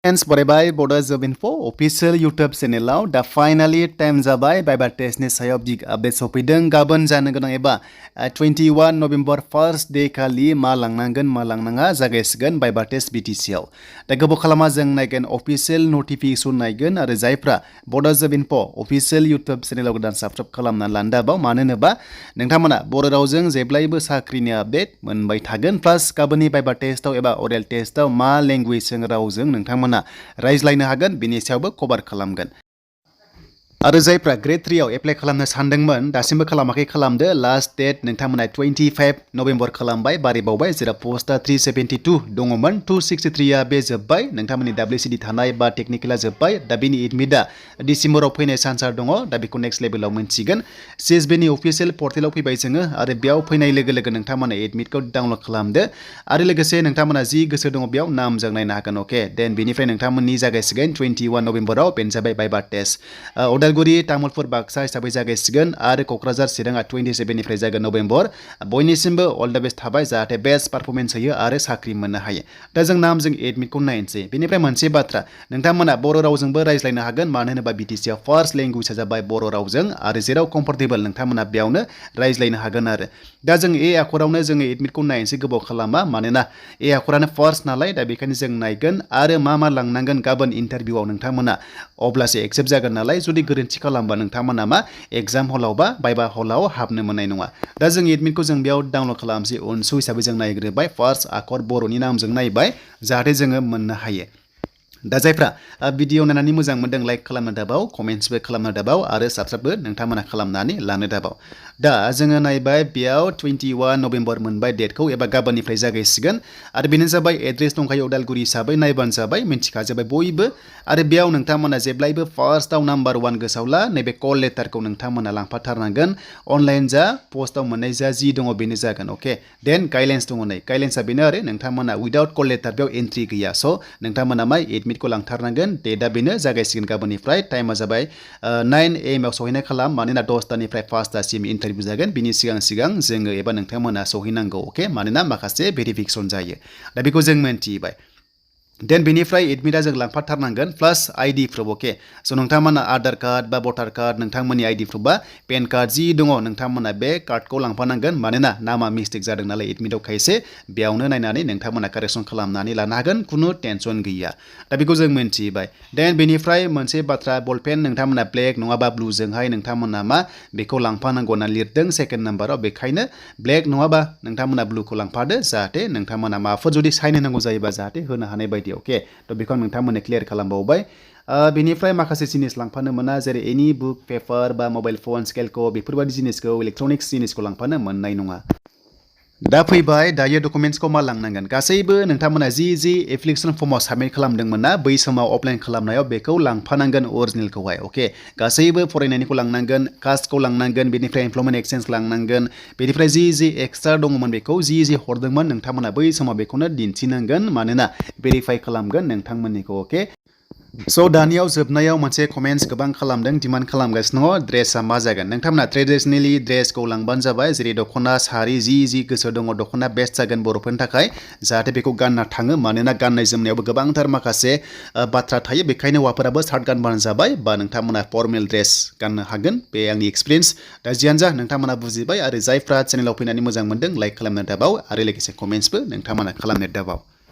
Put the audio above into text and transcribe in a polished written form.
Friends, बरायबाय Bodo official YouTube channel दा finally time जाबाय Viva test नि सायाव बिग आपडेट सफैदों गाबोन जानो गोनां एबा 21 नभेम्बर फर्स्ट डे खालि मा लांनांगोन मा लांनाङा जागायसिगोन Viva test BTC आव दा गोबाव खालामा जों नायगोन official notification नायगोन आरो जायफ्रा Bodo official YouTube channel आव गोदान साबस्क्राइब खालामना लानो दाबाव मानो होनोबा नोंथांमोना बर' रावजों जेब्लायबो साख्रिनि आपडेट मोनबाय थागोन प्लास गाबोननि Viva test आव एबा oral test आव मा लैंग्वेजजों रावजों नोंथांमोना रायज्लायनो हागोन बिनि सायावबो कभार खालामगोन आरो जायफ्रा ग्रेड 3 आव एप्लाइ खालामनो सानदोंमोन दासिमबो खालामाखै खालामदो लास्ट डेट नोंथांमोना 25 नभेम्बर खालामबाय बारिबावबाय जेराव पोस्टआ 372 दङमोन 263 आ बे जोब्बाय नोंथांमोननि WCD थानाय बा टेक्निकेला जोब्बाय दा बेनि एडमिटआ डिसेम्बराव फैनाय चान्सआ दङ दा बेखौ नेक्स्ट लेभेलाव मोनसिगोन CSB नि अफिसियेल पर्टेलाव फैबाय जोङो आरो बेयाव फैनाय लोगो लोगो नोंथांमोना एडमिटखौ डाउनलड खालामदो आरो लोगोसे नोंथांमोना जि गोसो दङ बेयाव नामजों नायनो हागोन अके देन बेनिफ्राय नोंथांमोननि जागायसिगोन 21 नभेम्बराव बेनो जाबाय Viva टेस्ट उदालगुरि तामुलपुर बाक्सा हिसाबै जागायसिगोन आरो क'क्राझार चिराङा 27 निफ्राय जागोन नभेम्बर बयनिसिमबो अल द बेस्ट थाबाय जाहाथे बेस्ट पारफरमेन्स होयो आरो साख्रि मोननो हायो दा जों नामजों एडमिटखौ नायनोसै बेनिफ्राय मोनसे बाथ्रा नोंथांमोना बर' रावजोंबो रायज्लायनो हागोन मानो होनोबा BTC आव फार्स्ट लेंगुवेजआ जाबाय बर' रावजों आरो जेराव कम्फर्टेबल नोंथांमोना बेयावनो रायज्लायनो हागोन आरो दा जों ए आखरावनो जोङो एडमिटखौ नायनोसै गोबाव खालामा मानोना ए आखरानो फार्स्ट नालाय दा बेखायनो जों नायगोन आरो मा लांनांगोन गाबोन इन्टारभिउआव नोंथांमोना अब्लासो एक्सेप्ट जागोन नालाय जुदि गोरोन्थि खालामबा नोंथांमोना मा एग्जाम हलाव बा Viva हलाव हाबनो मोननाय नङा दा जों एडमिटखौ जों बेयाव डाउनलड खालामसै अनसु हिसाबै जों नायग्रोबाय फार्स्ट आखर बर'नि नामजों नायबाय जाहाथे जोङो मोननो हायो दा जायफ्रा भिडिअ नायनानै मोजां मोनदों लाइक खालामनो दाबाव कमेन्ट्सबो खालामनो दाबाव आरो साबस्क्राइबबो नोंथांमोना खालामनानै लानो दाबाव दा जोङो नायबाय बेयाव 21 नभेम्बर मोनबाय डेटखौ एबा गाबोननिफ्राय जागायसिगोन आरो बेनो जाबाय एड्रेस दंखायो उदालगुरि हिसाबै नायबानो जाबाय मिन्थिखाजोब्बाय बयबो आरो बेयाव नोंथांमोना जेब्लायबो फार्स्टआव नाम्बार 1 गोसोआवला नैबे कल लेटारखौ नोंथांमोना लांफाथारनांगोन अनलाइन जा पस्टआव मोननाय जा जि दङ बेनो जागोन अके देन गाइडलाइन्स दङ नै गाइडलाइन्सआ बेनो आरो नोंथांमोना उइदाउट कल लेटार बेयाव एन्ट्रि गैया स' नोंथांमोना मा एडमिटखौ लांथारनांगोन डेटआ बेनो जागायसिगोन गाबोननिफ्राय टाइमा जाबाय 9 AM आव सहैनाय खालाम मानोना 10टानिफ्राय 5टासिम इन्टारभिउ जागोन बिनि सिगां जोङो एबा नोंथांमोना सहैनांगौ अके मानोना माखासे भेरिफिकेसन जायो दा बेखौ जों मिन्थिबाय देन बेनिफ्राय एडमिटआ जों लांफाथारनांगोन प्लास आइडि प्रुफ अके स' नोंथांमोना आधार कार्ड बा भटार कार्ड नोंथांमोननि आइडि प्रुफ बा पेन कार्ड जि दङ नोंथांमोना बे कार्डखौ लांफानांगोन मानोना नामा मिस्टेक जादों नालाय एडमिटआव खायसे बेयावनो नायनानै नोंथांमोना कारेक्सन खालामनानै लानो हागोन खुनु टेनसन गैया दा बेखौ जों मिन्थिबाय देन बेनिफ्राय मोनसे बाथ्रा बलपेन नोंथांमोना ब्लेक नङाबा ब्लुजोंहाय नोंथांमोना मा बेखौ लांफानांगौ होनना लिरदों सेकेन्ड नाम्बाराव बेखायनो ब्लेक नङाबा नोंथांमोना ब्लुखौ लांफादो जाहाथे नोंथांमोना माबाफोर जुदि साइन होनांगौ जायोबा जाहाथे होनो हानाय बायदि अके थ' बेखौ नोंथांमोननो क्लियार खालामबावबाय बेनिफ्राय माखासे जिनिस लांफानो मोना जेरै एनि बुक पेपार बा मबाइल फन स्केलक' बेफोरबायदि जिनिसखौ इलेक्ट्रनिक्स जिनिसखौ लांफानो मोननाय नङा दा फैबाय दायो डकुमेन्ट्सखौ मा लांनांगोन गासैबो नोंथांमोना जि एप्लिकेसन फर्माव साबमिट खालामदोंमोन ना बै समाव अफलाइन खालामनायाव बेखौ लांफानांगोन अरिजिनेलखौहाय अके गासैबो फरायनायनिखौ लांनांगोन कास्टखौ लांनांगोन बेनिफ्राय एमप्लयमेन्ट एक्सचेन्ज लांनांगोन बेनिफ्राय जि एक्सट्रा दङमोन बेखौ जि हरदोंमोन नोंथांमोना बै समाव बेखौनो दिन्थिनांगोन मानोना भेरिफाइ खालामगोन नोंथांमोननिखौ अके स' दानियाव जोबनायाव मोनसे कमेन्ट्स गोबां खालामदों डिमान्ड खालामगासिनो दङ ड्रेसआ मा जागोन नोंथांमोना ट्रेडिसनेलि ड्रेसखौ लांबानो जाबाय जेरै दख'ना सारि जि गोसो दङ दख'ना बेस्ट जागोन बर'फोरनि थाखाय जाहाथे बेखौ गानना थाङो मानोना गाननाय जोमनायावबो गोबांथार माखासे बाथ्रा थायो बेखायनो हौवाफोराबो सार्ट गानबानो जाबाय बा नोंथांमोना फर्मेल ड्रेस गाननो हागोन बे आंनि एक्सपिरियेन्स दा जियानो जा नोंथांमोना बुजिबाय आरो जायफ्रा चेनेलाव फैनानै मोजां मोनदों लाइक खालामनो दाबाव आरो लोगोसे कमेन्ट्सबो नोंथांमोना खालामनो दाबाव